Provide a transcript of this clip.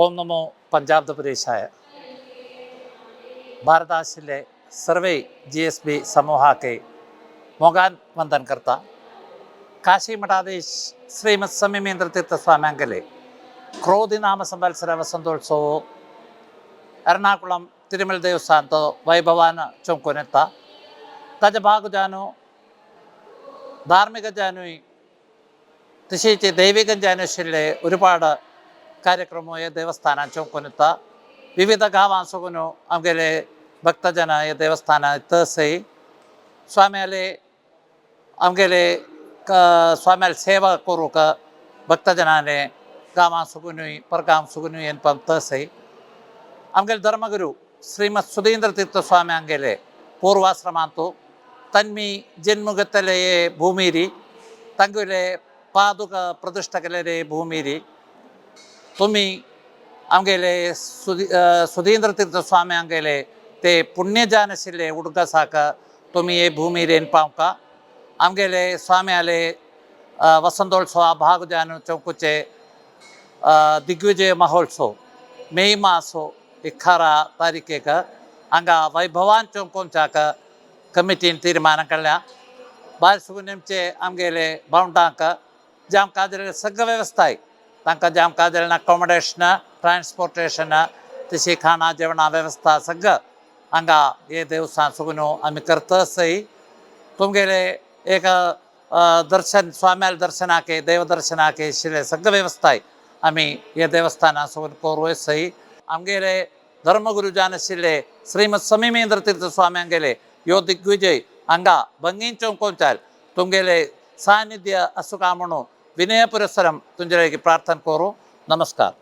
ಓಂ ನಮೋ ಪಂಚಾಬ್ದಪುರೇಶಾಯ. भारताशिले survey GSB समूह K मोगान वंदन करता. काशी मठाधीश श्रीमत् संयमेंद्र तीर्थ स्वामी ಕ್ರೋಧಿನಾಮ ಸಂವತ್ಸರ ವಸಂತೋತ್ಸವ ಎರ್ನಾಕುಳಂ ತಿರುಮಲ ದೇವಸ್ಥಾನದ ವೈಭವಾನ ಚೊಂಕೊನೆತ್ತ ताजे भाग जानो ധാർമ്മിക ജാനുയി तशेंच ದೈವಿಕ ಜಾನುशिल्ले ഒരുപാട് ಕಾರ್ಯಕ್ರಮ ದೇವಸ್ಥಾನ ಚೌಕೊನೆತ್ತ. ವಿವಿಧ गांवांसून आमगेले भक्तजन हे देवस्थान तसय स्वाम्याले आमगेले स्वाम्याले सेवा करूंक भक्तजनाने गांवांसूनूय परगांव येवन तसय आमगेले धर्मगुरू श्रीमत् सुधींद्र तीर्थ स्वामी आमगेले पूर्वाश्रमांतु ತನ್ಮಿ ಜನ್ಮಗತ್ತಲೆಯೇ ಭೂಮಿರಿ ತಂಗುಲೆ ಪಾದುಕ ಪ್ರತಿಷ್ಠಕಲರೆ ಭೂಮಿರಿ तुमी आमगेले सुधींद्र तीर्थ स्वामी आमगेले ते पुण्यजानशिल्ले उडगासाक तुमी हे भूमिर एनपावका आमगेले स्वाम्याले वसंतोत्सव भागजानु चौकुचे दिग्विजय महोत्सव मे मासो 11 तारीखेक हांगा वैभवान चौकोमच्याक कमिटीन तीर्मान काडल्या. भायर सुगून आमगेले भावंडांक जाम काजरे सगळं व्यवस्था आहे. तांकां जाम काजरेन अकोमोडेशन, ट्रान्सपोर्टेशन, तशी खाणा जेवणा व्यवस्था सगळं हांगा हे देवस्थान सुगून आमी करतसय. तुमगेले एक दर्शन स्वाम्याले दर्शनाके देवदर्शनाके आशिल्ले सगळं व्यवस्था आहे. आमी हे देवस्थाना सुगून करूं सई. आमगेले धर्मगुरू जान आशिल्ले श्रीमत् संयमेंद्र तीर्थ स्वामी आमगेले यो दिग्विजय हांगा भंगीन चौकोंचाल तुमगेले सानिध्य असुका म्हणून विनय पुरस्सरम तुमचे प्रार्थना करूं. नमस्कार.